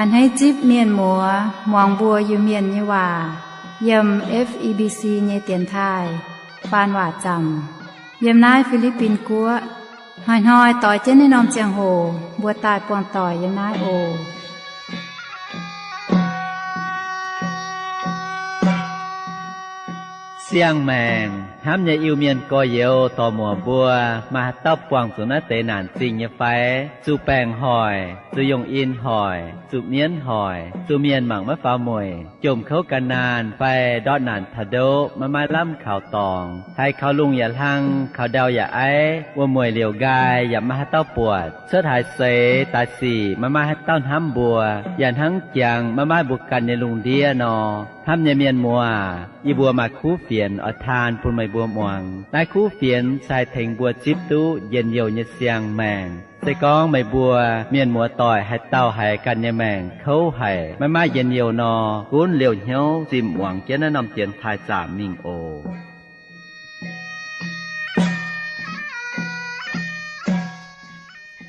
A'hneiv zipv mienh muoz muangx mbuo Iu-Mienh nyei waac yiem F E B C nyei dienx taaih faan waac zaamc yiem naaiv Fi^li^bin Guoqv. Hnoi-hnoi doix jienv naaiv norm ziangh hoc mbuo daaih buangh doic yiem naaiv oc. Siang-maengc hnamv nyei Iu-Mienh gorx-youz dorc-muoc mbuo, maaih haaix dauh buangh zuqc naaiv deix naanc zingh nyei fai? Zuqc baengc hoic, zuqc yongh in hoic, zuqc mienv hoic, zuqc mienh mangc maiv faaux mueic, jomc kouv gan naanh fai ndortv naanc taux ndoqv maiv maaih lamh kaux dorngx, haiz kaux lungh yaac hlang, kaux ndau yaac aiv, wuom-mueic liouc nqaai yaac maiv maaih haaix dauh buatc, cuotv haaix seix daaih sic maiv maaih haaix dauh hnamv mbuo, yaac hnangv jangx maiv maaih mbuo ganh nyei lungh ndiev nor. Hnamv nyei mienh muoz, yie mbuo maaih kuv fienx oix taan bun meih mbuo muangx. Naaiv kuv fienx se haih tengx mbuo zipv duqv njien-youh nyei siang-maengc. Se gorngv meih mbuo mienh muoz-doic haaix dauh haiz ganh nyei maengc kouv haic, maiv maaih njien-youh nor, gunv liouh hnyouv zimh muangx jienv naaiv norm dienx taaih zaamc mingh oc.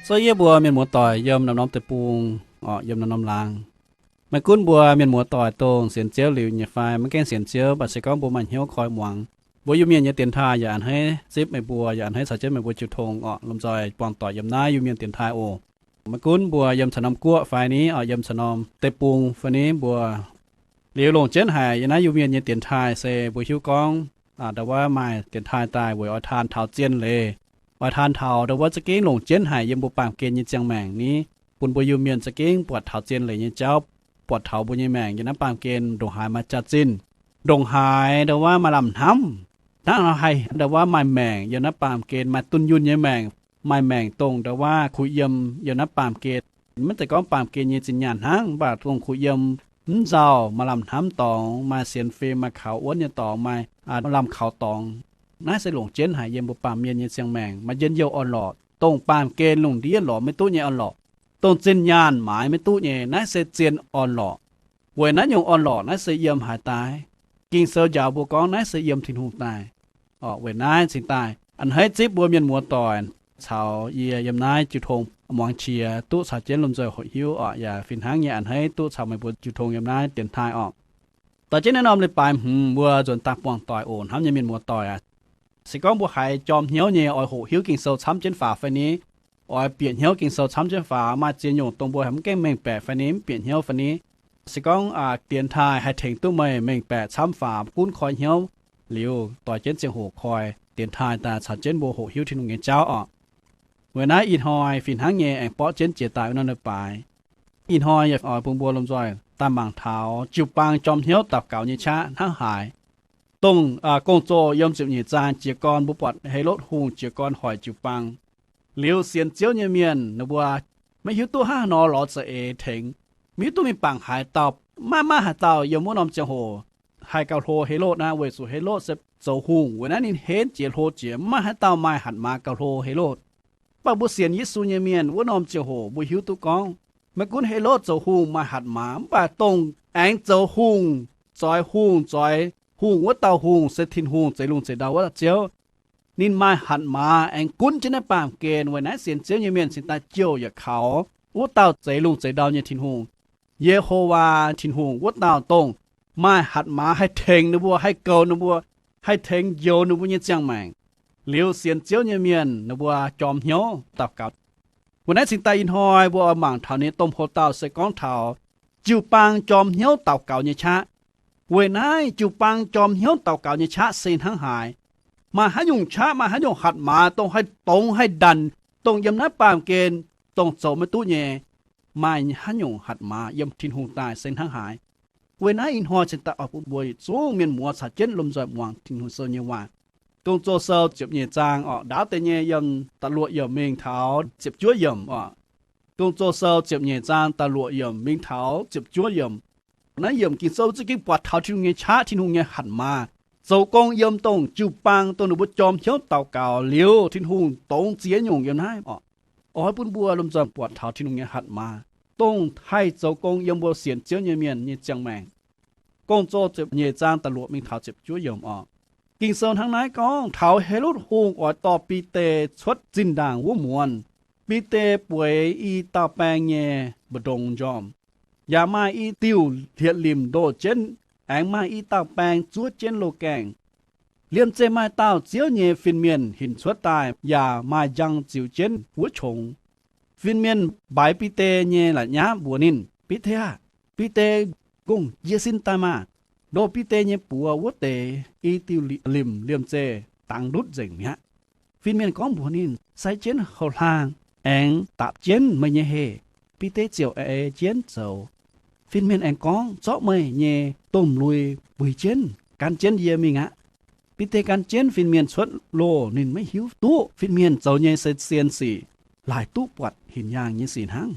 Se yie mbuo mienh muoz-doic yiem norm-norm deic-bung, orqc, yiem norm-norm laangz. Maiv gunv mbuo mienh muoz-doic dongh sienx Ziouv liuz nyei fai maiv gaengh sienx Ziouv, mv baac se gorngv mbuo maaih hnyouv koi muangx, mbuo Iu-Mienh nyei dienx taaih yaac a'hneiv zipv meih mbuo, yaac a'hneiv caux jienv meih mbuo jiu tong orqc, lomh nzoih buangh doic yiem naaiv Iu-Mienh dienx taaih oc. Maiv gunv mbuo yiem caux norm guoqv fai ni, orqc, yiem caux norm deic-bung fai ni mbuo, liuz longc jienv haic yiem naaiv Iu-Mienh nyei dienx taaih se mbuo hiuv gorngv, aa, ndau wuov maaih dienx taaih daaih weic oix taan taux zien leiz. Oix taan taux ndau wuov za'gengh longc jienv haic yiem mbuo baamh gen nyei ziangh maengc ni, bun mbuo Iu-Mienh za'gengh buatc taux zien leiz nyei jauv, buatc taux mbuo nyei maengc yiem naaiv baamh gen ndongc haaix maaih jaax-zinh, ndongc haaix ndau wuov maaih lamh hnamv. Hnangv nor haih ndau wuov maaih maengc yiem naaiv baamh gen, maaih dunh yunh nyei maengc, maaih maengc dongh ndau wuov kuh yiem yiem naaiv baamh gen. Maiv zeiz gorngv baamh gen nyei zinh nyaanh hnangv, mv baac dongh kuh yiem mv nzauh, maaih lamh hnamv dorngx, maaih sienx fim, maaih kaux wuonv nyei dorngx, maaih lamh kaux dorngx. Naaiv se longc jienv haic yiem mbuo baamh mienh nyei ziangh maengc, maaih njien-youh orn-lorqc, dongh baamh gen lungh ndiev lorz maiv duqv nyei orn-lorqc, dongh zinh nyaanh maaiz maiv duqv nyei, naaiv se zien orn-lorqc. Weic naaiv nyungc orn-lorqc naaiv se yiem haaix daaih? Ging-Sou njaaux mbuo gorngv naaiv se yiem Tin-Hungh daaih. Orqc, weic naaiv cingx daaih a'hneiv zipv mbuo mienh muoz-doic caux yie yiem naaiv jiu tong muangx qiex duqv caux jienv lomh nzoih hoqc hiuv orqc, yaac fih hnangv nyei a'hneiv duqv caux meih mbuo jiu tong yiem naaiv dienx taaih orqc. Daaih jienv naaiv norm leiz-baaix hmz mbuo nzuonx daaih buangh doic oc, hnamv nyei mienh muoz-doic aac. Se gorngv mbuo haiz jorm hnyouv nyei oix hoqc hiuv Ging-Sou camv jienv faaux fai ni, oix bieqc hnyouv Ging-Sou camv jienv faaux, maaih ziex nyungc dongh mbuo mv gaengh mengh baeqc fai ni, mv bieqc hnyouv fai ni, se gorngv dienx taaih haih tengx duqv meih mengh baeqc camv faaux gunv koi hnyouv liuz, doix jienv ziangh hoc koi dienx taaih daaih caux jienv mbuo hoqc hiuv Tin-Hungh nyei jauv orqc. Weic naaiv ih hnoi fih hnangv nyei aengx borqv jienv jiex daaih wuov norm leiz-baaix. Ih hnoi yie oix bun mbuo lomh nzoih daaih mangc taux jiu-baang jorm hnyouv daux gaux nyei qaqv hnangv haaix. Dongh Gong-Zoh yiem ziepc nyeic zaang jiez gorn mbuo buatc Helotv Hungh jiez gorn hoic jiu-baang. Liuz sienx Ziouv nyei mienh ninh mbuo maiv hiuv duqv hnangv haaix nor lorz za'eix tengx, maiv hiuv duqv mingh bangc haaix dauh. Maiv maaih haaix dauh yiem wuov norm ziangh hoc haih gauh hlo Helotv aqv, weic zuqc Helotv se zoux hungh. Weic naaiv ninh henv jiex hlo jiex, maiv maaih haaix dauh maaih hatc maaz gauh hlo Helotv. Mv baac mbuo sienx Yesu nyei mienh wuov norm ziangh hoc mbuo hiuv duqv gorngv, maiv gunv Helotv zoux hungh maaih hatc maaz, mv baac dongh aengx zoux hungh, zoix hungh, zoix hungh wuov dauh hungh se Tin-Hungh, zeix lungh zeix ndau wuov dauh Ziouv. Ninh maaih hatc maaz aengx gunv jienv naaiv baamh gen. Weic naaiv sienx Ziouv nyei mienh cingx daaih jouh yaac kaux wuov dauh zeix lungh zeix ndau nyei Tin-Hungh, Ye^ho^waa Tin-Hungh, wuov dauh dongh maaih hatc maaz haih tengx ninh mbuo, haih goux ninh mbuo, haih tengx njoux ninh mbuo nyei ziangh maengc. Liuz sienx Ziouv nyei mienh ninh mbuo jorm hnyouv daux gaux. Weic naaiv cingx daaih ih hnoi mbuo oix mangc taux ninh domh hlo dauh se gorngv taux jiu-baang jorm hnyouv daux gaux nyei qaqv. Weic naaiv jiu-baang jorm hnyouv daux gaux nyei qaqv se hnangv haaix? Maaih haaix nyungc qaqv, maaih haaix nyungc hatc maaz dongh haih dongz haih ndanc, dongh yiem naaiv baamh gen dongh zoux maiv duqv nyei? Maaih haaix nyungc hatc maaz yiem Tin-Hungh daaih se hnangv haaix? Weic naaiv ih hnoi cingx daaih oix bun mbuo yietc zungv mienh muoz caux jienv lomh nzoih muangx Tin-Hungh Sou nyei waac. Gong-Zoh Sou ziepc nyeic zaang orqc, ndaauv deix nyei yiem da'luoqc yiemc mingh taux ziepc juov yiemc orqc. Gong-Zoh Sou ziepc nyeic zaang da'luoqc yiemc mingh taux ziepc juov yiemc. Naaiv yiemc Ging-Sou za'gengh buatc taux Tin-Hungh nyei qaqv, Tin-Hungh nyei hatc maaz zoux gong yiem dongh jiu-baang dongh ninh mbuo jorm hnyouv daux gaux liuz Tin-Hungh dongz ziex nyungc yiem naaiv orqc. Oix bun mbuo lomh nzoih buatc taux Tin-Hungh nyei hatc maaz dongh haih zoux gong yiem mbuo sienx Ziouv nyei mienh nyei ziangh maengc. Gong-Zoh ziepc nyeic zaang da'luoqc mingh taux ziepc juov yiemc orqc. Ging-Sou hnangv naaiv gorngv, taux Helotv Hungh oix dorh Bide cuotv zinh ndaangc wuov muonz, Bide bueix i dauh baeng nyei mbu'ndongx njormh. yaac maaih i diuh hlieqv-limc ndoh jienv, aengx maaih i dauh baeng zuov jienv loz-gaengh. Liemh zeih maaih dauh Ziouv nyei fin-mienh hinc cuotv daaih yaac maaih njang ziux jienv wuov qongx. Fin-mienh mbaix Bide nyei la'nyauv mbuox ninh, Bide aah! Bide, ngongh jiex sin daaih maah! Ndoh Bide nyei buoz wuov deix i diuh limc liemh zeih dangx ndutv nzengc mi'aqv. Fin-mienh gorngv mbuox ninh, Sai jienv houx-hlaang aengx daapc jienv meih nyei heh. Bide ziouc eix jienv zoux. Fin-mienh aengx gorngv, Zorqv meih nyei domh lui mbueix jienv, gan jienv yie mingh aqv. Bide gan jienv fin-mienh cuotv loh. Ninh maiv hiuv duqv fin-mienh zoux nyei se zien sic, laaix duqv buatc hinc yaangh nyei sic hnangv.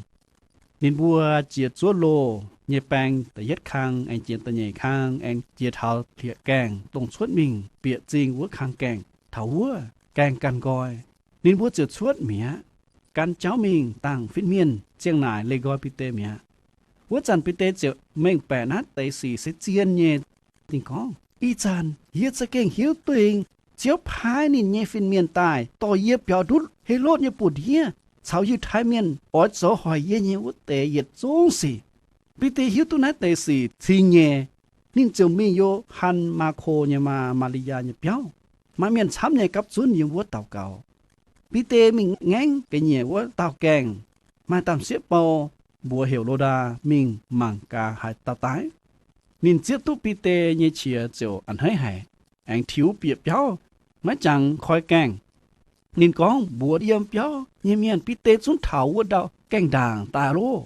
Ninh mbuo jiex zuov loh nyei baeng da'yietv kang, aengx jiex da'nyeic kang, aengx jiex taux hlieqv gaengh dongh cuotv mingh bieqc zingh wuov kang gaengh. Taux wuov gaengh ganh nqoi, ninh mbuo ziouc cuotv mi'aqv, gan jauv mingh dangh fin-mienh ziang naaic leih nqoi Bide mi'aqv. Wuov zanc Bide ziouc mengh baeqc naaiv deix sic se zien nyei. Ninh gorngv, Ih zanc yie za'gengh hiuv duqv Ziouv paaiv ninh nyei fin-mienh daaih dorh yie biaux ndutv Helotv nyei buoz-ndiev caux Yiutai Mienh oix zoux hoic yie nyei wuov deix yietc zungv sic. Bide hiuv duqv naaiv deix sic cing nyei, ninh ziouc mingh Yo^han, Maako nyei maa, Maa^li^yaa nyei biauv. Maaih mienh camv nyei gapv zunv yiem wuov daux gaux. Bide mingh ngaengv ga'nyiec wuov dauh gaengh, maaih damh sieqv bou, mbuox heuc Lodaa, mingh mangc gaax haaix dauh daaih. Ninh zieqv duqv Bide nyei qiex ziouc a'hneiv haic, aengx tiux bieqc biauv, maiv jangx koi gaengh. Ninh gorngv, Mbuox yiem biauv nyei mienh, Bide zungv taux wuov ndau gaengh ndaangc daaih loh.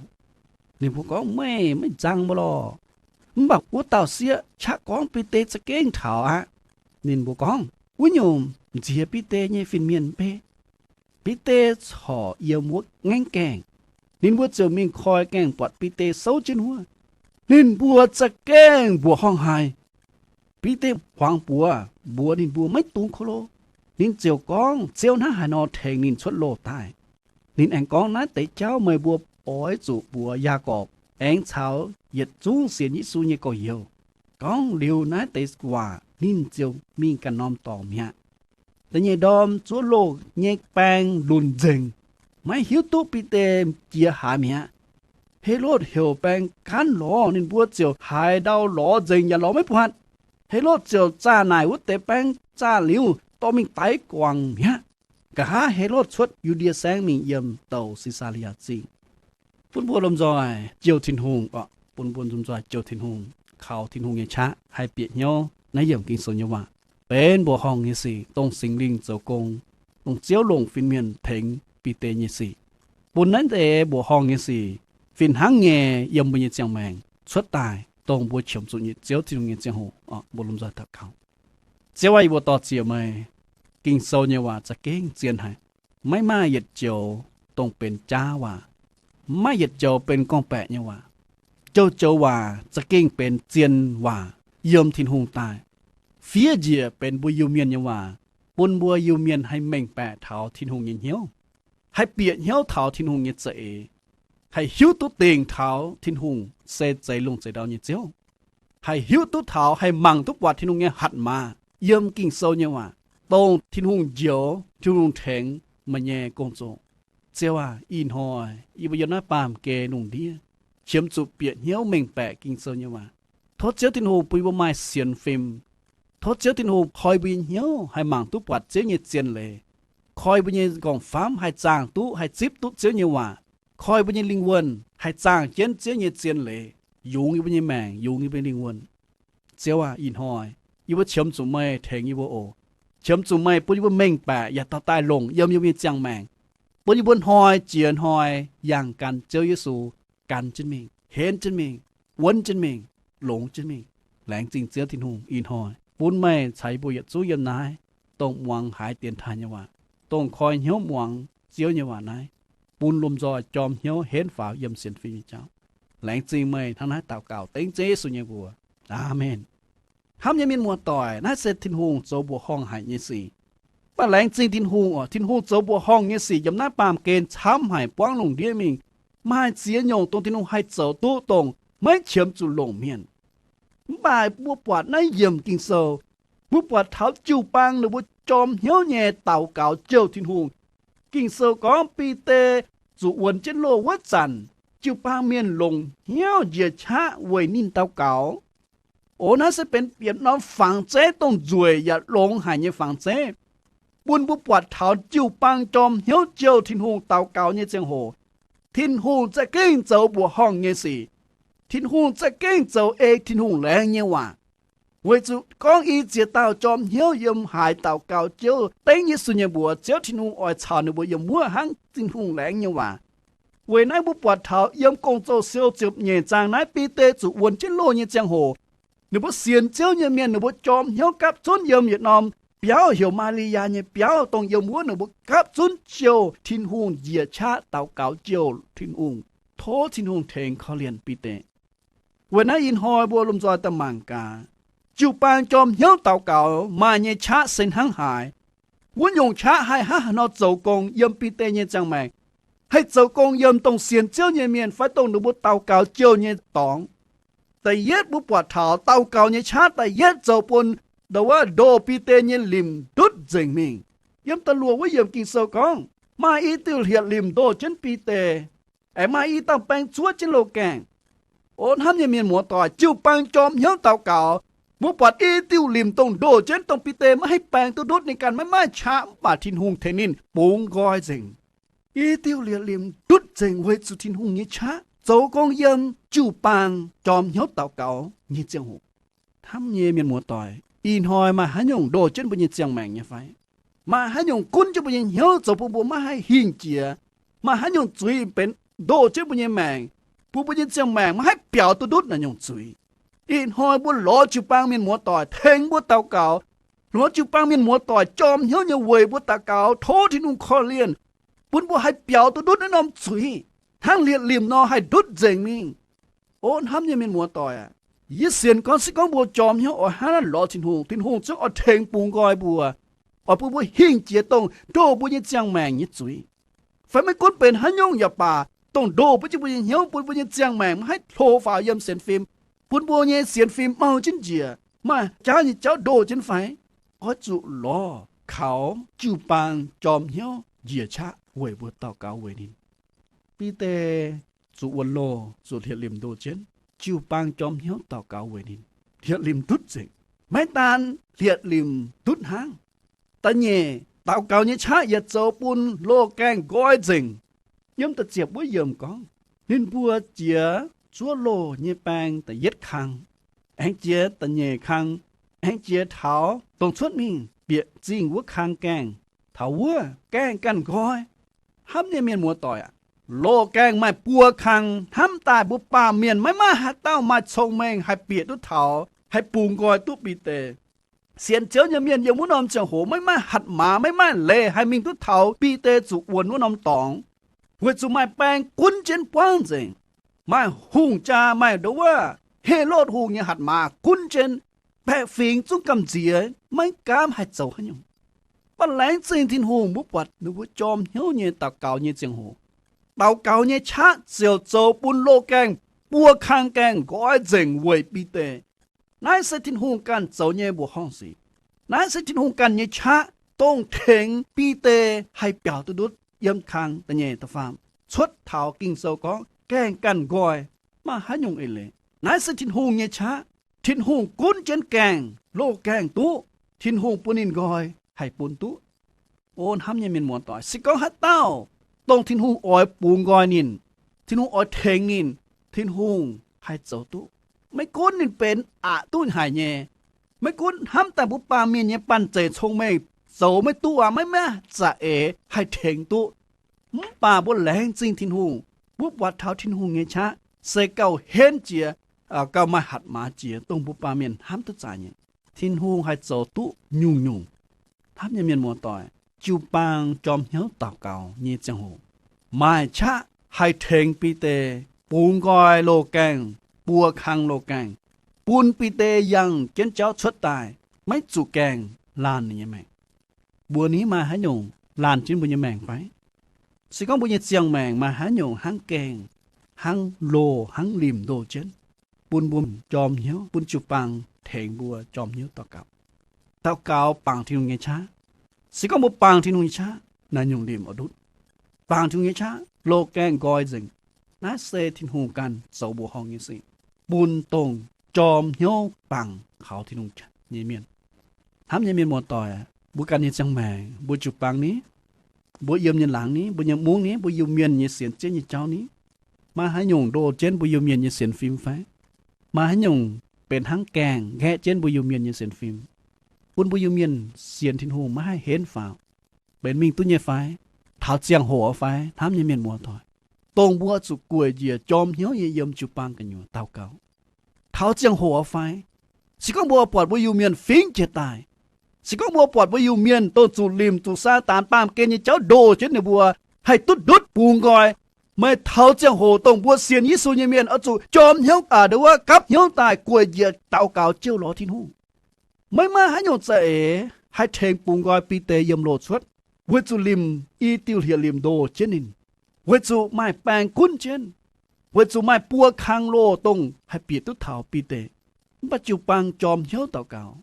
Ninh mbuo gorngv, Meih maiv nzang mbuo lorh. Mv baac wuov dauh sieqv qaqv gorngv, Bide za'gengh taux aqv. Ninh mbuo gorngv, Wuov nyungc, nziex Bide nyei fin-mienh mv bei. Bide corc yiem wuov ngaengv gaengh. Ninh mbuo ziouc mingh koi gaengh buatc Bide souv jienv wuov. Ninh mbuo za'gengh mbuoqc horngh haic. Bide huangx buoz mbuox ninh mbuo maiv dungx ko lo. Ninh ziouc gorngv Ziouv hnangv haaix nor tengx ninh cuotv loh daaih. Ninh aengx gorngv, Naaiv deix jauv meih mbuo oix zuqc mbuox Yaagorpc aengx caux yietc zungv sienx Yesu nyei gorx-youz. Gorngv liuz naaiv deix waac, ninh ziouc mingh ganh norm dorngx mi'aqv. Da'nyeic ndorm zuov loh nyei baeng lunc nzengc, maiv hiuv duqv Bide jiex haaix mi'aqv. Helotv heuc baeng gaanv lorz, ninh mbuo ziouc haaix ndau lorz nzengc yaac lorz maiv buatc. Helotv ziouc zaah naaic wuov deix baeng, zaah liuz dorh mingh daix guangc mi'aqv. Nqa'haav Helotv cuotv Yu^ndie Saengv mingh yiem douc Si^saa^li^yaa Zingh. Bun mbuo lomh nzoih jouh Tin-Hungh, bun mbuo lomh nzoih jouh Tin-Hungh, kaux Tin-Hungh nyei qaqv haih bieqc hnyouv naaiv yiemc Ging-Sou nyei waac, benx mbuoqc horngh nyei sic, dongh Singx Lingh zoux gong, dongh Ziouv longc fin-mienh tengx Bide nyei sic, bun naaiv deix mbuoqc horngh nyei sic fih hnangv nyei yiem mbuo nyei ziangh maengc cuotv daaih, dongh mbuo qiemx zuqc nyei Ziouv Tin-Hungh nyei ziangh hoc. Mbuo lomh nzoih daux gaux. Ziouv aah, yie mbuo dor-ziec meih. Ging-Sou nyei waac za'gengh zien haic. Maiv maaih yietc joux dongh benx jaav waac. Maiv maaih yietc joux benx gorngv-baeqc nyei waac. Joux-joux waac za'gengh benx zien waac yiem Tin-Hungh daaih. Fiev njiec benx mbuo Iu-Mienh nyei waac, bun mbuo Iu-Mienh haih mengh baeqc taux Tin-Hungh nyei hnyouv, haih bieqc hnyouv taux Tin-Hungh nyei za'eix, haih hiuv duqv dingc taux Tin-Hungh se zeix lungh zeix ndau nyei Ziouv, haih hiuv duqv taux, haih mangc duqv buatc Tin-Hungh nyei hatc maaz yiem Ging-Sou nyei waac, dongh Tin-Hungh njoux, Tin-Hungh tengx meih nyei gong-zoh. Ziouv aah, ih hnoi yie mbuo yiem naaiv baamh gen lungh ndiev qiemx zuqc bieqc hnyouv mengh baeqc Ging-Sou nyei waac. Tov Ziouv Tin-Hungh bun yie mbuo maaih sienx fim. Tov Ziouv Tin-Hungh koi mbuo nyei hnyouv haih mangc duqv buatc Ziouv nyei zien leiz, koi mbuo nyei nqorngv-famv haih zaangh duqv, haih zipv duqv Ziouv nyei waac, koi mbuo nyei lingh wuonh haih zaangh jienv Ziouv nyei zien leiz, yungz yie mbuo nyei maengc, yungz yie mbuo nyei lingh wuonh. Ziouv aah, ih hnoi yie mbuo qiemx zuqc meih tengx yie mbuo oc. Qiemx zuqc meih bun yie mbuo mengh baeqc yaac dorh daaih longc yiem yie mbuo nyei ziangh maengc, bun yie mbuo hnoi jiex hnoi yangh gan Ziouv Yesu, gan jienv mingh, henv jienv mingh, wuonv jienv mingh, longx jienv mingh. Laengz zingh Ziouv Tin-Hungh ih hnoi bun meih caux yie mbuo yietc zungv yiem naaiv, dongh muangx haiz dienx taaih nyei waac, dongh koi hnyouv muangx Ziouv nyei waac naaiv, bun lomh nzoih jorm hnyouv henv faaux yiem sienx fim nyei jauv. Laengz zingh meih. Hnangv naaiv daux gaux dengv Ziouv Yesu nyei mbuox. Aamen. Hnamv nyei mienh muoz-doic, naaiv se Tin-Hungh zoux mbuoqc horngh haic nyei sic. Mv baac laengz zingh Tin-Hungh oc, Tin-Hungh zoux mbuoqc horngh nyei sic yiem naaiv baamh gen camv haic, buangv lungh ndiev mingh. Maaih ziex nyungc dongh Tin-Hungh haih zoux duqv dongh maiv qiemx zuqc longc mienh. Mv baac mbuo buatc naaiv yiemc Ging-Sou, mbuo buatc taux jiu-baang ninh mbuo jorm hnyouv nyei daux gaux jouh Tin-Hungh. Ging-Sou gorngv Bide zuqc wuonx jienv loh wuov zanc, jiu-baang mienh longc hnyouv njiec qaqv weic ninh daux gaux. O, naaiv se benx yietc norm fangx zeiv dongh nzueic yaac longx haic nyei fangx zeiv, bun mbuo buatc taux jiu-baang jorm hnyouv jouh Tin-Hungh daux gaux nyei ziangh hoc, Tin-Hungh za'gengh zoux mbuoqc horngh nyei sic. Tin-Hungh za'gengh zoux ei Tin-Hungh laengz nyei waac. Weic zuqc gorngv i ziex dauh jorm hnyouv yiem haaix daux gaux jouh dengv Yesu nyei mbuox, Ziouv Tin-Hungh oix caux ninh mbuo yiem wuov hnangv Tin-Hungh laengz nyei waac. Weic naaiv mbuo buatc taux yiem Gong-Zoh siou ziepc nyeic zaang naaiv Bide zuqc wuonx jienv loh nyei ziangh hoc, ninh mbuo sienx Ziouv nyei mienh ninh mbuo jorm hnyouv gapv zunv yiem yietc norm biauv heuc Maa^li^yaa nyei biauv, dongh yiem wuov ninh mbuo gapv zunv jouh Tin-Hungh njiec qaqv daux gaux jouh Tin-Hungh, tov Tin-Hungh tengx korv-lienh Bide. Weic naaiv ih hnoi mbuo lomh nzoih daaih mangc gaax, jiu-baang jorm hnyouv daux gaux maaih nyei qaqv se hnangv haaix. Wuov nyungc qaqv haih hnangv haaix nor zoux gong yiem Bide nyei ziangh maengc, haih zoux gong yiem dongh sienx Ziouv nyei mienh fai dongh ninh mbuo daux gaux jouh nyei dorngx. Da'yietv mbuo buatc taux daux gaux nyei qaqv da'yietv zoux bun ndo wuov ndoh Bide nyei limc ndutv nzengc mingh. Yiem da'luoqc wuov yiemc Ging-Sou gorngv, maaih i diuh hlieqv-limc ndoh jienv Bide, aengx maaih i dauh baeng zuov jienv loz-gaengh. O hnamv nyei mienh muoz-doic, jiu-baang jorm hnyouv daux gaux, mbuo buatc i diuh limc dongh ndoh jienv dongh Bide maiv haih baeng duqv ndutv, ninh ganh maiv maaih qaqv, mv baac Tin-Hungh tengx ninh bungx nqoi nzengc. I diuh hlieqv-limc ndutv nzengc weic zuqc Tin-Hungh nyei qaqv zoux gong yiem jiu-baang jorm hnyouv daux gaux nyei ziangh hoc. Hnamv nyei mienh muoz-doic, ih hnoi maaih haaix nyungc ndoh jienv mbuo nyei ziangh maengc nyei fai? Maaih haaix nyungc gunv jienv mbuo nyei hnyouv zoux bun mbuo maiv haih hingh jiex? Maaih haaix nyungc zuiz benx ndoh jienv mbuo nyei maengc, bun mbuo nyei ziangh maengc maiv haih biaux duqv ndutv naaiv nyungc zuiz? Ih hnoi mbuo lorz jiu-baang mienh muoz-doic tengx mbuo daux gaux, lorz jiu-baang mienh muoz-doic jorm hnyouv nyei weic mbuo daux gaux tov Tin-Hungh korv-lienh, bun mbuo haih biaux duqv ndutv naaiv norm zuiz, hnangv hlieqv-limc nor haih ndutv nzengc mingh. O hnamv nyei mienh muoz-doic aac, yie sienx gorngv se gorngv mbuo jorm hnyouv oix hnangv naaiv lorz Tin-Hungh, Tin-Hungh zungv oix tengx bungx nqoi mbuo, oix bun mbuo hingh jiex dongh ndoh mbuo nyei ziangh maengc nyei zuiz. Fai maiv gunv benx haaix nyungc yaac baac, dongh ndoh bun jienv mbuo nyei hnyouv, bun mbuo nyei ziangh maengc maiv haih hlo faaux yiem sienx fim, bun mbuo nyei sienx fim mauh jienv njiec, maaih jauv nyei jauv ndoh jienv fai? Oix zuqc lorz kaux jiu-baang jorm hnyouv njiec qaqv weic mbuo daux gaux weic ninh. Bide zuqc wuonx loh, zuqc hlieqv-limc ndoh jienv, jiu-baang jorm hnyouv daux gaux weic ninh. Hlieqv-limc ndutv nzengc. Maiv daan hlieqv-limc ndutv hnangv. Da'nyeic, daux gaux nyei qaqv yietc zoux bun loz-gaengh nqoi nzengc. Yiem da'ziepc wuov yiemc gorngv, ninh mbuo jiex zuov loh nyei baeng da'yietv kang, aengx jiex da'nyeic kang, aengx jiex taux dongh cuotv mingh bieqc zingh wuov kang gaengh. Taux wuov gaengh ganh nqoi. Hnamv nyei mienh muoz-doic aac, loz-gaengh maaih buo kang. Hnamv daaih mbuo baamh mienh maiv maaih haaix dauh maaih cong-mengh haih bieqc duqv taux, haih bungx nqoi duqv Bide. Sienx Ziouv nyei mienh yiem wuov norm ziangh hoc maiv maaih hatc maaz, maiv maaih leiz haih mingh duqv taux Bide zuqc wuonx wuov norm dorngx, weic zuqc maaih baeng gunv jienv buangv nzengc. Maaih hungh jaa, maaih ndo wuov Helotv Hungh nyei hatc maaz gunv jienv, baeqc fingx zungv gamh nziex, maiv gaamv haih zoux haaix nyungc. Mv baac laengz zingh Tin-Hungh, mbuo buatc ninh mbuo jorm hnyouv nyei daux gaux nyei ziangh hoc, daux gaux nyei qaqv ziouc zoux bun loz-gaengh buo kang gaengh nqoi nzengc weic Bide. Naaiv se Tin-Hungh ganh zoux nyei mbuoqc horngh sic. Naaiv se Tin-Hungh ganh nyei qaqv, dongh tengx Bide haih biaux duqv ndutv yiem kang da'nyeic da'faam. Cuotv taux Ging-Sou gorngv gaengh ganh nqoi, maaih haaix nyungc eix leiz? Naaiv se Tin-Hungh nyei qaqv. Tin-Hungh gunv jienv gaengh, loz-gaengh duqv. Tin-Hungh bun ninh nqoi haih bun duqv. O hnamv nyei mienh muoz-doic, se gorngv haaix dauh dongh Tin-Hungh oix bungx nqoi ninh, Tin-Hungh oix tengx ninh, Tin-Hungh haih zoux duqv. Maiv gunv ninh benx aqc duqv haic nyei, maiv gunv hnamv daaih mbuo baamh mienh nyei banh zeic cong-mengh zoux maiv duqv aqv, maiv maaih za'eix haih tengx duqv. Mv baac mbuo laengz zingh Tin-Hungh, mbuo buatc taux Tin-Hungh nyei qaqv se gauh henv jiex, gauh maaih hatc maaz jiex, dongh mbuo baamh mienh hnamv duqv zaqc nyei. Tin-Hungh haih zoux duqv nyungc-nyungc. Hnamv nyei mienh muoz-doic, jiu-baang jorm hnyouv daux gaux nyei ziangh hoc, maaih qaqv haih tengx Bide bungx nqoi loz-gaengh, buo kang loz-gaengh, bun Bide yangh jienv jauv cuotv daaih, maiv zuqc gaengh laanh ninh nyei maengc. Mbuo ni maaih haaix nyungc laanh jienv mbuo nyei maengc fai? Se gorngv mbuo nyei ziangh maengc maaih haaix nyungc hnangv gaengh, hnangv loh, hnangv limc ndoh jienv, bun mbuo jorm hnyouv, bun jiu-baang tengx mbuo jorm hnyouv daux gaux. Daux gaux bangc Tin-Hungh nyei qaqv. Se gorngv mbuo bangc Tin-Hungh nyei qaqv, naaiv nyungc limc oix ndutv. Bangc Tin-Hungh nyei qaqv, loz-gaengh nqoi nzengc. Naaiv se Tin-Hungh ganh zoux mbuoqc horngh nyei sic, bun dongh jorm hnyouv bangc kaux Tin-Hungh nyei mienh. Hnamv nyei mienh muoz-doic, mbuo ganh nyei ziangh maengc, mbuo jiu-baang ni, mbuo yiem nyei laangz ni, mbuo nyei mungv ni, mbuo Iu-Mienh nyei sienx Ziouv nyei jauv ni, maaih haaix nyungc ndoh jienv mbuo Iu-Mienh nyei sienx fim fai? Maaih haaix nyungc benx hnangv gaengh nqaeqv jienv mbuo Iu-Mienh nyei sienx fim, bun mbuo Iu-Mienh sienx Tin-Hungh maiv haih henv faaux, benx mingh duqv nyei fai? Taux ziangh hoc fai? Hnamv nyei mienh muoz-doic, dongh mbuo zuqc gueic njiec jorm hnyouv nyei yiem jiu-baang gu'nyuoz daux gaux. Taux ziangh hoc fai? Se gorngv mbuo buatc mbuo Iu-Mienh fingx jiez daaih, se gorngv mbuo buatc mbuo Iu-Mienh dongh zuqc limc zuqc Saadaan baamh gen nyei jauv ndoh jienv ninh mbuo, haih duqv ndutv bungx nqoi, meih taux ziangh hoc dongh mbuo sienx Yesu nyei mienh oix zuqc jorm hnyouv, aa, ndo wuov gapv hnyouv daaih gueic njiec daux gaux jouh lorz Tin-Hungh. Maiv maaih haaix nyungc za'eix haih tengx bungx nqoi Bide yiem loh cuotv, weic zuqc limc i diuh hlieqv-limc ndoh jienv ninh, weic zuqc maaih baeng gunv jienv, weic zuqc maaih buo kang loh dongh haih bieqc duqv taux Bide. Mv baac jiu-baang jorm hnyouv daux gaux.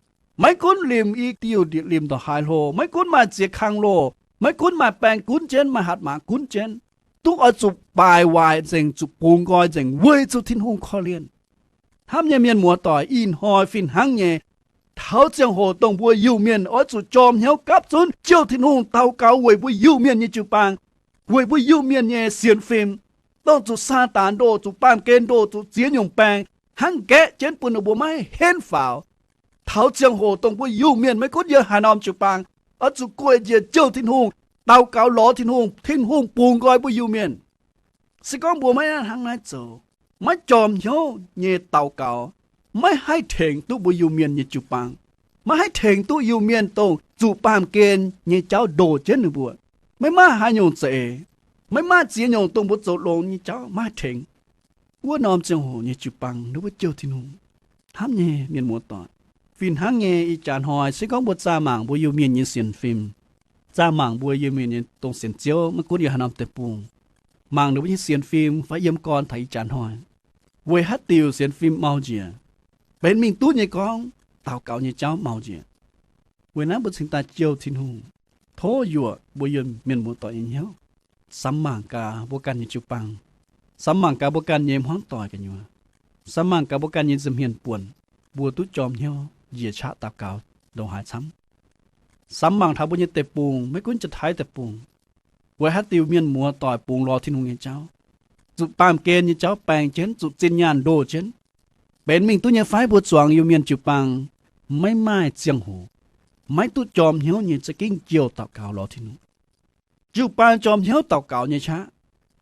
Maiv gunv limc i diuh hlieqv-limc ndongc haaix hlo, maiv gunv maaih ziex kang loh, maiv gunv maaih baeng gunv jienv, maaih hatc maaz gunv jienv, duqv oix zuqc baaic waaic nzengc, zuqc bungx nqoi nzengc weic zuqc Tin-Hungh korv-lienh. Hnamv nyei mienh muoz-doic, ih hnoi fih hnangv nyei, taux ziangh hoc dongh mbuo Iu-Mienh oix zuqc jorm hnyouv gapv zunv jouh Tin-Hungh daux gaux weic mbuo Iu-Mienh nyei jiu-baang, weic mbuo Iu-Mienh nyei sienx fim, dongh zuqc Saadaan ndoh, zuqc baamh gen ndoh, zuqc ziex nyungc baeng hnangv nqaeqv jienv bun ninh mbuo maiv henv faaux. Taux ziangh hoc dongh mbuo Iu-Mienh maiv gunv yiem haaix norm jiu-baang oix zuqc gueic njiec jouh Tin-Hungh, daux gaux lorz Tin-Hungh, Tin-Hungh bungx nqoi mbuo Iu-Mienh. Se gorngv mbuo maiv hnangv naaiv zoux, maiv jorm hnyouv nyei daux gaux, maiv haih tengx duqv mbuo Iu-Mienh nyei jiu-baang, maiv haih tengx duqv Iu-Mienh dongh zuqc baamh gen nyei jauv ndoh jienv ninh mbuo. Maiv maaih haaix nyungc za'eix, maiv maaih ziex nyungc dongh mbuo zoux longx nyei jauv maiv haih tengx wuov norm ziangh hoc nyei jiu-baang wuov jouh Tin-Hungh. Hnamv nyei mienh muoz-doic, fih hnangv nyei ih jaax hnoi se gorngv mbuo zaah mangc mbuo Iu-Mienh nyei sienx fim, zaah mangc mbuo Iu-Mienh nyei dongh sienx Ziouv maiv gunv yiem haaix norm deic-bung, mangc ninh mbuo nyei sienx fim fai yiem gorn taux ih jaax hnoi, weic haaix diuc sienx fim mau njiec? Benx mingh duqv nyei gorngv daux gaux nyei jauv mau njiec. Weic naaiv mbuo cingx daaih jouh Tin-Hungh, tov yuoqc mbuo Iu-Mienh muoz-doic nyei hnyouv, samx mangc gaax mbuo ganh nyei jiu-baang, samx mangc gaax mbuo ganh nyei hmuangv doic gu'nyuoz, samx mangc gaax mbuo ganh nyei nza'hmien buonc, mbuo duqv jorm hnyouv njiec qaqv daux gaux ndongc haaix camv. Samx mangc taux mbuo nyei deic-bung, maiv gunv Janx-Taiv deic-bung, weic haaix diuc mienh muoz-doic bungx lorz Tin-Hungh nyei jauv, zuqc baamh gen nyei jauv baeng jienv, zuqc zinh nyaanh ndoh jienv, benx mingh duqv nyei fai? Mbuo zuangx Iu-Mienh jiu-baang maiv maaih ziangh hoc maiv duqv jorm hnyouv nyei za'gengh jouh daux gaux lorz Tin-Hungh. Jiu-baang jorm hnyouv daux gaux nyei qaqv,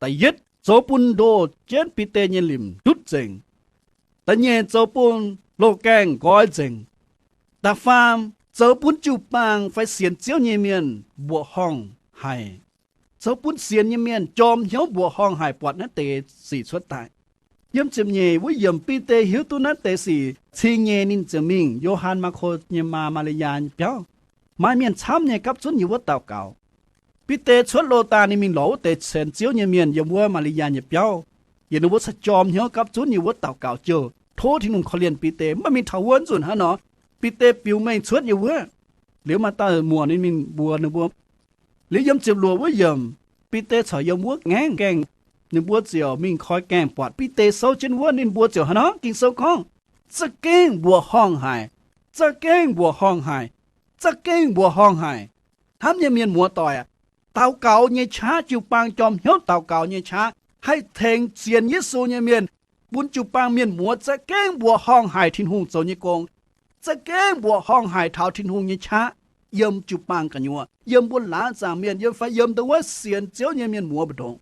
da'yietv zoux bun ndoh jienv Bide nyei limc ndutv nzengc. Da'nyeic zoux bun loz-gaengh nqoi nzengc. Da'faam zoux bun jiu-baang fai sienx Ziouv nyei mienh mbuoqc horngh haic. Zoux bun sienx nyei mienh jorm hnyouv mbuoqc horngh haic buatc naaiv deix sic cuotv daaih. Yiem ziepc nyeic wuov yiemc Bide hiuv duqv naaiv deix sic cing nyei, ninh ziouc mingh Yo^han, Maako nyei maa, Maa^li^yaa nyei biauv. Maaih mienh camv nyei gapv zunv yiem wuov daux gaux. Bide cuotv loz daaih, ninh mingh lorz wuov deix sienx Ziouv nyei mienh yiem wuov Maa^li^yaa nyei biauv. Yiem ninh mbuo cingx jorm hnyouv gapv zunv yiem wuov daux gaux jouh tov Tin-Hungh korv-lienh Bide. Maiv mingh taux wuov nzunc hnangv nor, Bide biux mengh cuotv yiem wuov. Liuz maaih dauh muoc ninh mingh mbuox ninh mbuo. Liuz yiem ziepc luoqc wuov yiemc, Bide caux yiem wuov ngaengv gaengh, ninh mbuo ziouc mingh koi gaengh buatc Bide souv jienv wuov. Ninh mbuo ziouc hnangv nor, Ging-Sou gorngv, za'gengh mbuoqc horngh haic, za'gengh mbuoqc horngh haic, za'gengh mbuoqc horngh haic. Hnamv nyei mienh muoz-doic aac, daux gaux nyei qaqv, jiu-baang jorm hnyouv daux gaux nyei qaqv haih tengx sienx Yesu nyei mienh, bun jiu-baang mienh muoz za'gengh mbuoqc horngh haic Tin-Hungh zoux nyei gong, za'gengh mbuoqc horngh haic taux Tin-Hungh nyei qaqv yiem jiu-baang gu'nyuoz, yiem mbuo laangz zaangc mienh, yiem fai yiem ndo wuov sienx Ziouv nyei mienh muoz mbu'ndongx.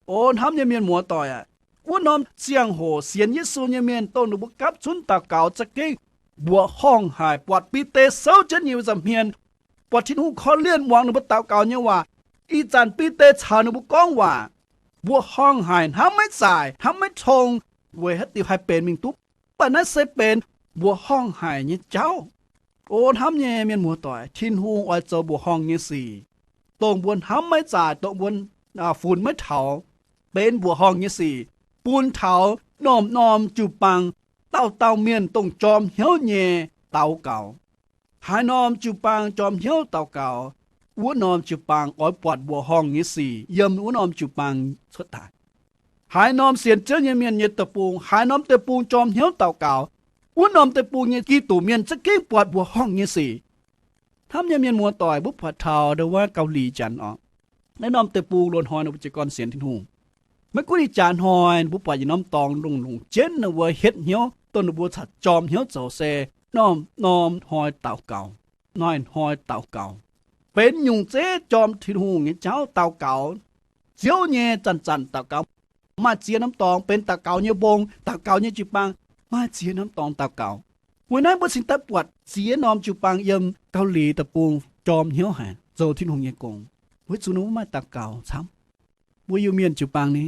O hnamv nyei mienh muoz-doic aac, wuov norm ziangh hoc sienx Yesu nyei mienh dongh ninh mbuo gapv zunv daux gaux za'gengh mbuoqc horngh haic, buatc Bide souv jienv nyei nza'hmien, buatc Tin-Hungh korv-lienh muangx ninh mbuo daux gaux nyei waac. Ih zanc Bide caux ninh mbuo gorngv waac mbuoqc horngh haic, hnamv maiv zaaic, hnamv maiv tong, weic haaix diuc haih benx mingh duqv? Mv baac naaiv se benx mbuoqc horngh haic nyei jauv. O hnamv nyei mienh muoz-doic, Tin-Hungh oix zoux mbuoqc horngh nyei sic, dongh mbuo hnamv maiv zaaic, dongh mbuo funx maiv taux, benx mbuoqc horngh nyei sic bun taux norm-norm jiu-baang, dauh dauh mienh dongh jorm hnyouv nyei daux gaux. Haaix norm jiu-baang jorm hnyouv daux gaux, wuov norm jiu-baang oix buatc mbuoqc horngh nyei sic yiem wuov norm jiu-baang cuotv daaih. Haaix norm sienx Ziouv nyei mienh nyei deic-bung, haaix norm deic-bung jorm hnyouv daux gaux, wuov norm deic-bung nyei Giduc mienh za'gengh buatc mbuoqc horngh nyei sic. Hnamv nyei mienh muoz-doic, mbuo buatc taux ndau wuov Gaux Liqc Janx oc, naaiv norm deic-bung loz-hnoi ninh mbuo jiez gorn sienx Tin-Hungh. Maiv gunv ih jaax hnoi mbuo buatc yietc norm dorngx longc longc jienv ninh mbuo hietv hnyouv, dongh ninh mbuo caux jorm hnyouv zoux se norm-norm hnoi daux gaux, hnoi-hnoi daux gaux, benx nyungc zeiv jorm Tin-Hungh nyei jauv daux gaux. Ziouv nyei zanc-zanc daux gaux, maaih ziex norm dorngx benx daux gaux nyei mbong, daux gaux nyei jiu-baang, maaih ziex norm dorngx daux gaux. Weic naaiv mbuo cingx daaih buatc ziex norm jiu-baang yiem Gaux Liqc deic-bung jorm hnyouv haic, zoux Tin-Hungh nyei gong, weic zuqc ninh mbuo maaih daux gaux camv. Mbuo Iu-Mienh jiu-baang ni,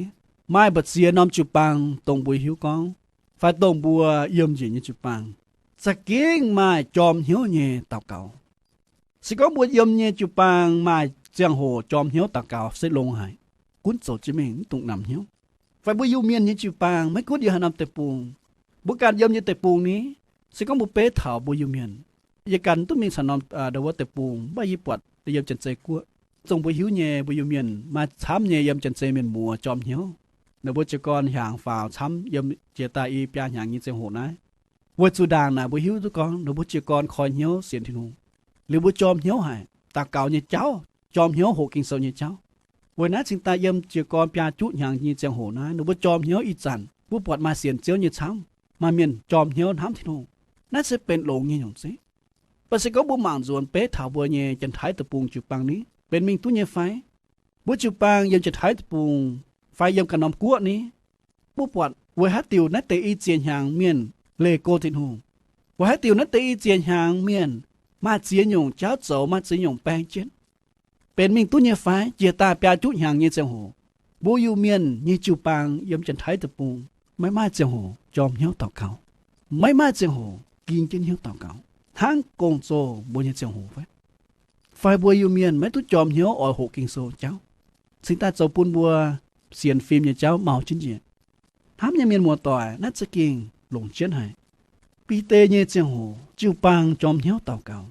maaih mbu'ziex norm jiu-baang dongh mbuo hiuv gorngv, fai dongh mbuo yiem njiec nyei jiu-baang, za'gengh maaih jorm hnyouv nyei daux gaux. Se gorngv mbuo yiem nyei jiu-baang maaih ziangh hoc jorm hnyouv daux gaux se longx haic, gunv zoux jienv mingh mv dungx namx hnyouv. Fai mbuo Iu-Mienh nyei jiu-baang, maiv gunv yiem haaix norm deic-bung, mbuo ganh yiem nyei deic-bung ni, se gorngv mbuo beiv taux mbuo Iu-Mienh, yie ganh duqv mingh caux norm ndau wuov deic-bung, mv baac yie buatc yiem Janx-Zei Guoqv, dongh mbuo hiuv nyei, mbuo Iu-Mienh maaih camv nyei yiem Janx-Zei mienh muoz jorm hnyouv. Ninh mbuo jiez gorn hiaangx faaux camv yiem jiex daaih i biaa hnyangx nyei ziangh hoc naaiv. Weic zuqc ndaangc naaic mbuo hiuv duqv gorngv ninh mbuo jiez gorn koi hnyouv sienx Tin-Hungh, liuz mbuo jorm hnyouv haic daux gaux nyei jauv, jorm hnyouv hoqc Ging-Sou nyei jauv. Weic naaiv cingx daaih yiem jiez gorn biaa juqv hnyangx nyei ziangh hoc naaiv, ninh mbuo jorm hnyouv ih zanc, mbuo buatc maaih sienx Ziouv nyei camv, maaih mienh jorm hnyouv hnamv Tin-Hungh. Naaiv se benx longx nyei nyungc zeiv. Mv baac se gorngv mbuo mangc nzuonx beiv taux mbuo nyei Janx-Taiv deic-bung jiu-baang ni, benx mingh duqv nyei fai? Mbuo jiu-baang yiem Janx-Taiv deic-bung fai yiem ganh norm guoqv ni, mbuo buatc weic haaix diuc naaiv deix i ziex hnyangx mienh leih go Tin-Hungh? Weic haaix diuc naaiv deix i ziex hnyangx mienh maaih ziex nyungc jauv zoux, maaih ziex nyungc baeng jienv? Benx mingh duqv nyei fai? Jiex daaih biaa juqv hnyangx nyei ziangh hoc, mbuo Iu-Mienh nyei jiu-baang yiem Janx-Taiv deic-bung maiv maaih ziangh hoc jorm hnyouv daux gaux, maiv maaih ziangh hoc ging jienv hnyouv daux gaux hnangv gong-zoh mbuo nyei ziangh hoc fai? Fai mbuo Iu-Mienh maiv duqv jorm hnyouv oix hoqc Ging-Sou jauv, cingx daaih zoux bun mbuo sienx fim nyei jauv mau jienv njiec. Hnamv nyei mienh muoz-doic, naaiv za'gengh longc jienv haic. Bide nyei ziangh hoc jiu-baang jorm hnyouv daux gaux,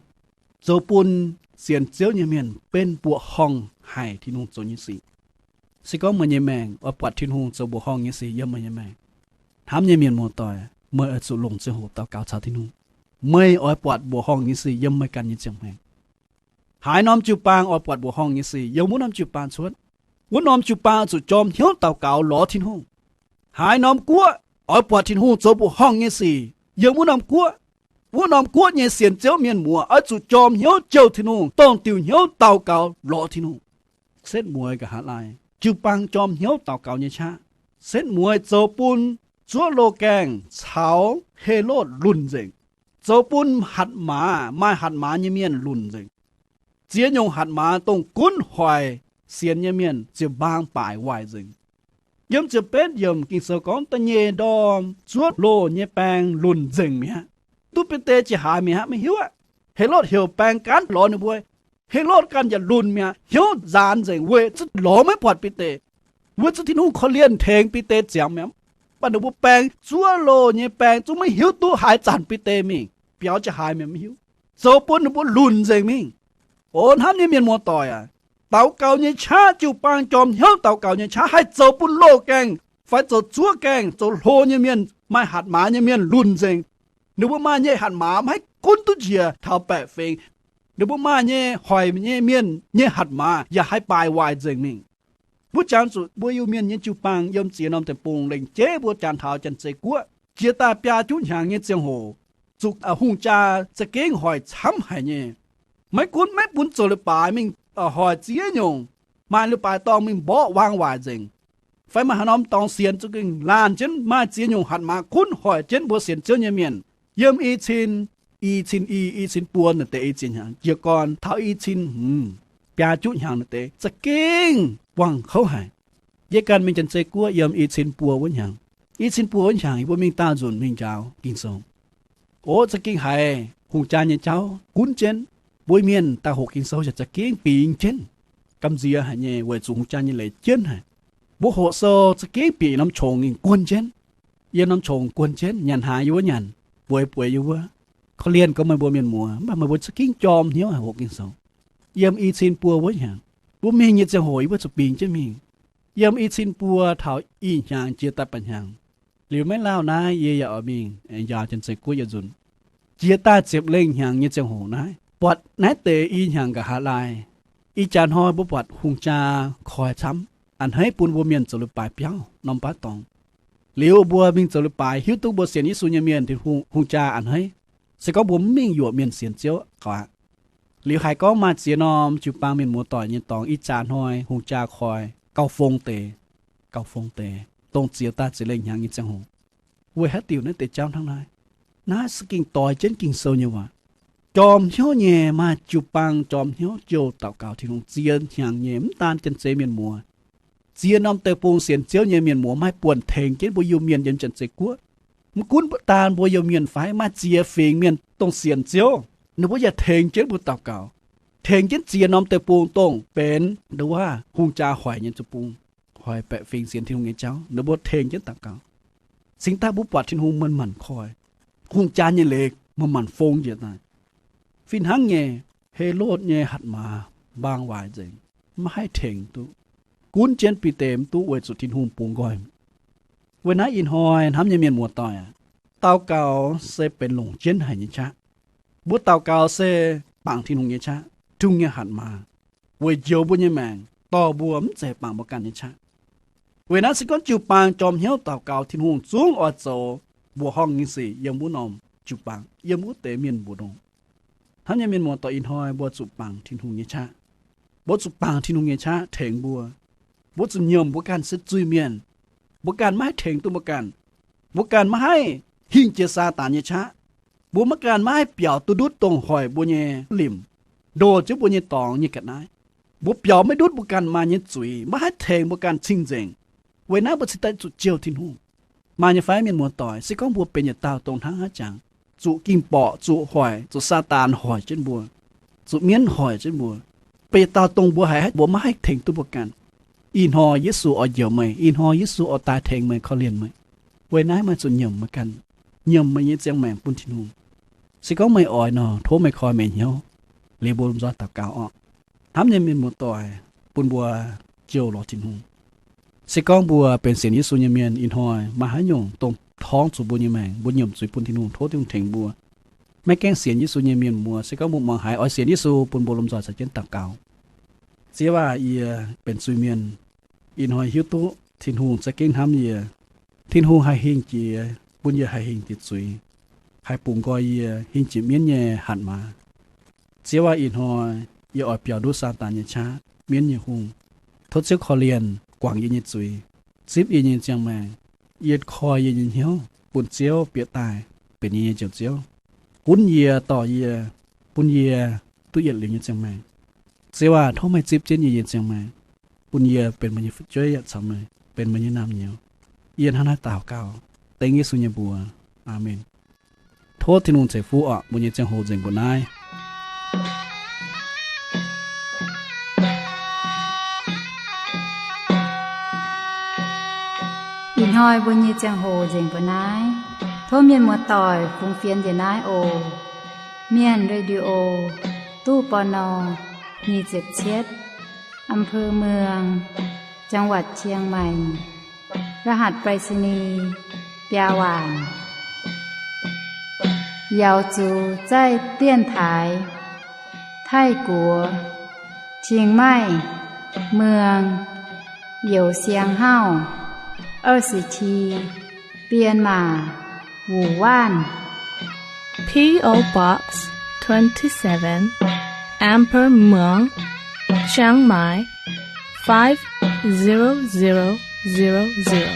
zoux bun sienx Ziouv nyei mienh benx mbuoqc horngh haic Tin-Hungh zoux nyei sic. Se gorngv meih nyei maengc oix buatc Tin-Hungh zoux mbuoqc horngh nyei sic yiem meih nyei maengc, hnamv nyei mienh muoz-doic, meih oix zuqc longc ziangh hoc daux gaux caux Tin-Hungh. Meih oix buatc mbuoqc horngh nyei sic yiem meih ganh nyei ziangh maengc. Haaix norm jiu-baang oix buatc mbuoqc horngh nyei sic, yiem wuov norm jiu-baang cuotv. Wuov norm jiu-baang oix zuqc jorm hnyouv daux gaux lorz Tin-Hungh. Haaix norm guoqv oix buatc Tin-Hungh zoux mbuoqc horngh nyei sic, yiem wuov norm guoqv, wuov norm guoqv nyei sienx Ziouv mienh muoz oix zuqc jorm hnyouv jouh Tin-Hungh, dongh diuc hnyouv daux gaux lorz Tin-Hungh. Setv mueiz nqa'haav laai, jiu-baang jorm hnyouv daux gaux nyei qaqv, setv mueiz zoux bun zuov loz gaengh caux Helotv lunc nzengc, zoux bun hatc maaz, maaih hatc maaz nyei mienh lunc nzengc. Ziex nyungc hatc maaz dongh gunv hoic sienx nyei mienh ziouc mbaang baaic waaic nzengc. Yiem ziepc betv yiemc Ging-Sou gorngv da'nyeic ndorm zuov loz nyei baeng lunc nzengc mi'aqv. Duqv Bide jiex haaix mi'aqv maiv hiuv aqv. Helotv heuc baeng gaanv lorz ninh mbuo. Helotv ganh yaac lunc mi'aqv, hnyouv nzaanx nzengc weic zuqc lorz maiv buatc Bide. Weic zuqc Tin-Hungh korv-lienh tengx Bide ziangx mi'aqv. Mv baac ninh mbuo baeng zuov loz nyei baeng zungv maiv hiuv duqv haaix zanc Bide mingh, biaux jiex haaix mi'aqv maiv hiuv, zoux bun ninh mbuo lunc nzengc mingh. O hnamv nyei mienh muoz-doic aac, daux gaux nyei qaqv, jiu-baang jorm hnyouv daux gaux nyei qaqv haih zoux bun loz gaengh fai zoux zuov gaengh zoux hlo nyei mienh, maaih hatc maaz nyei mienh lunc nzengc. Ninh mbuo maaih nyei hatc maaz maiv haih gunv duqv njiec taux baeqc fingx. Ninh mbuo maaih nyei hoic nyei mienh nyei hatc maaz yaac haih baaic waaic nzengc mingh. Mbuo jangx zuqc mbuo Iu-Mienh nyei jiu-baang yiem ziex norm deic-bung lengc jeiv mbuo jangx taux Janx-Zei Guoqv jiex daaih biaa juqv hnyangx nyei ziangh hoc, zuqc hungh jaa za'gengh hoic camv haic nyei. Maiv gunv maiv bun zoux leiz-baaix mingh, hoic ziex nyungc, maaih leiz-baaix dorngh mingh mborqv wang waaic nzengc. Fai maaih haaix norm dorngx sienx za'gengh laanh jienv maaih ziex nyungc hatc maaz gunv hoic jienv mbuo sienx Ziouv nyei mienh. Yiem i cin, i cin i, i cin buo naaic deix i ziex hnyangx jiez gorn taux i cin hmz biaa juqv hnyangx naaic deix za'gengh wangc kouv haic. Yie ganh mingh Janx-Zei Guoqv yiem i cin buo wuov hnyangx. I cin buo wuov hnyangx yie mbuo mingh daauh nzunc mingh njaaux Ging-Sou. O za'gengh haiz hungh jaa nyei jauv gunv jienv, mbuo mienh daaih hoqc Ging-Sou yaac za'gengh bingx jienv. Gamh nziex haic nyei weic zuqc hungh jaa nyei leiz jienv haic. Mbuo hoqc sou za'gengh bieqc norm qongx guon jienv. Yiem norm qongx guon jienv, nyanc hnaangx yiem wuov nyanc, bueix bueix yiem wuov. Korv-lienh gorngv meih mbuo mienh muoz, mv baac meih mbuo za'gengh jorm hnyouv haic hoqc Ging-Sou. Yiem i cin buo wuov hnyangx, mbuo mingh nyei ziangh hoc yie mbuo zuqc bingx jienv mingh. Yiem i cin buo taux i hnyangx jiex daaih ba'hnyangx. Liuz maiv lauh naaiv yie yaac oix mingh njaaux Janx-Zei Guoqv yietc nzunc. Jiex daaih ziepc lengh hnyangx nyei ziangh hoc naaiv, buatc naaiv deix i hnyangx nqa'haav laai, ih jaax hnoi mbuo buatc hungh jaa koi camv, a'hneiv bun mbuo mienh zoux leiz-baaix biauv norm baav dorngx. Liuz mbuo mingh zoux leiz-baaix hiuv duqv mbuo sienx Yesu nyei mienh, hungh jaa a'hneiv. Se gorngv mbuo mv mingh yuoqc mienh sienx Ziouv aqv. Liuz haiz gorngv maaih ziex norm jiu-baang mienh muoz-doic nyei dorngx ih jaax hnoi hungh jaa koi gauh fong deix, gauh fong deix, dongh ziex daaih ziepc lengh hnyangx nyei ziangh hoc. Weic haaix diuc naaiv deix jauv hnangv naaiv? Naaiv se gengh doix jienv Ging-Sou nyei waac. Jorm hnyouv nyei maaih jiu-baang jorm hnyouv jouh daux gaux Tin-Hungh ziex hnyangx nyei, mv daan Janx-Zei mienh muoz. Ziex norm deic-bung sienx Ziouv nyei mienh muoz maaih buonc tengx jienv mbuo Iu-Mienh yiem Janx-Zei Guoqv. Mv gunv daan mbuo Iu-Mienh fai maaih ziex fingx mienh dongh sienx Ziouv, ninh mbuo yaac tengx jienv mbuo daux gaux, tengx jienv ziex norm deic-bung dongh benx nduov hungh jaa hoic nyei deic-bung, hoic baeqc fingx sienx Tin-Hungh nyei jauv, ninh mbuo tengx jienv daux gaux. Cingx daaih mbuo buatc Tin-Hungh manc-manc koi, hungh jaa nyei leiz manc-manc fong njiec daaih. Fih hnangv nyei, Helotv nyei hatc maaz mbaang waaic nzengc, maiv haih tengx duqv. Gunv jienv Bide mv duqv weic zuqc Tin-Hungh bungx nqoi. Weic naaiv ih hnoi hnamv nyei mienh muoz-doic aac, daux gaux se benx longc jienv haic nyei qaqv. Mbuo daux gaux se bangc Tin-Hungh nyei qaqv, Tin-Hungh nyei hatc maaz, weic njoux mbuo nyei maengc, dorh mbuo, mv zeiz bangc mbuo ganh nyei qaqv. Weic naaiv se gorngv jiu-baang jorm hnyouv daux gaux Tin-Hungh zungv oix zoux mbuoqc horngh nyei sic yiem wuov norm jiu-baang, yiem wuov deix mienh mbuoqc ndongc. Hnamv nyei mienh muoz-doic, ih hnoi mbuo zuqc bangc Tin-Hungh nyei qaqv. Mbuo zuqc bangc Tin-Hungh nyei qaqv tengx mbuo. Mbuo zuqc nyiemc mbuo ganh se zuiz-mienh. Mbuo ganh maiv haih tengx duqv mbuo ganh. Mbuo ganh maiv haih hingh jiex Saadaan nyei qaqv. Mbuo maiv ganh maiv haih biaux duqv ndutv dongh hoic mbuo nyei limc, ndoh jienv mbuo nyei dorngx nyei ga'naaiv. Mbuo biaux maiv ndutv mbuo ganh maaih nyei zuiz, maiv haih tengx mbuo ganh cing-nzengc. Weic naaiv mbuo cingx daaih zuqc jouh Tin-Hungh. Maaih nyei fai, mienh muoz-doic? Se gorngv mbuo benx yietc dauh dongh hnangv haaix jangx, zuqc ging-borqc, zuqc hoic, zuqc Saadaan hoic jienv mbuo, zuqc mienv hoic jienv mbuo, benx yietc dauh dongh mbuo haiz mbuo maiv haih tengx duqv mbuo ganh, ih hnoi Yesu oix njoux meih. Ih hnoi Yesu oix daaih tengx meih, korv-lienh meih. Weic naaiv meih zuqc nyiemc meih ganh, nyiemc meih nyei ziangh maengc bun Tin-Hungh. Se gorngv meih oix nor, tov meih koi meih hnyouv, liuz mbuo lomh nzoih daux gaux orqc. Hnamv nyei mienh muoz-doic, bun mbuo jouh lorz Tin-Hungh. Se gorngv mbuo benx sienx Yesu nyei mienh, ih hnoi maaih haaix nyungc dongh torngv zuqc mbuo nyei maengc, mbuo nyiemc zuiz bun Tin-Hungh, tov Tin-Hungh tengx mbuo. Maiv gaengh sienx Yesu nyei mienh muoz, se gorngv mbuo muangx haiz oix sienx Yesu, bun mbuo lomh nzoih caux jienv daux gaux. Ziouv aac, yie benx zuiz-mienh. Ih hnoi hiuv duqv Tin-Hungh za'gengh hnamv yie. Tin-Hungh haih hingh jiex, bun yie haih hingh jiex zuiz, haih bungx nqoi yie hingh jiex mienv nyei hatc maaz. Ziouv aac, ih hnoi yie oix biaux ndutv Saadaan nyei qaqv, mienv nyei hungh. Tov Ziouv korv-lienh guangc yie nyei zuiz, zipv yie nyei ziangh maengc. Yie koi yie nyei hnyouv bun Ziouv bieqc daaih benx yie nyei Njoux Ziouv. Gunv yie, dorh yie, bun yie duqv yietc liuz nyei ziangh maengc. Ziouv aac, tov meih zipv jienv yie nyei ziangh maengc, bun yie benx meih nyei fu'jueiv yaac caux meih benx meih nyei naamh nyouz. Yie hnangv naaiv daux gaux dengv Yesu nyei mbuox. Aamen. Tov Tin-Hungh ceix fuqv orqc. Mbuo nyei ziangh hoc nzengc mbuo naaiv. Ih hnoi mbuo nyei ziangh hoc nzengc mbuo naaiv. Tov mienh muoz-doic fungx fienx njiec naaiv oc. Mienh Radio, ตู้ ปณ. nyic ziepc cietv, อำเภอเมือง จังหวัดเชียงใหม่ รหัสไปรษณีย์ biaa waanc. Yaux zuqc zaih dienx taaix Taiv-Guoqv, Chiang Mai, เมือง Yosiang Hauv, 二十七, Myanmar, Wuhan. P O Box twenty-seven, Amber Muang, Chiang Mai, five zero zero zero zero.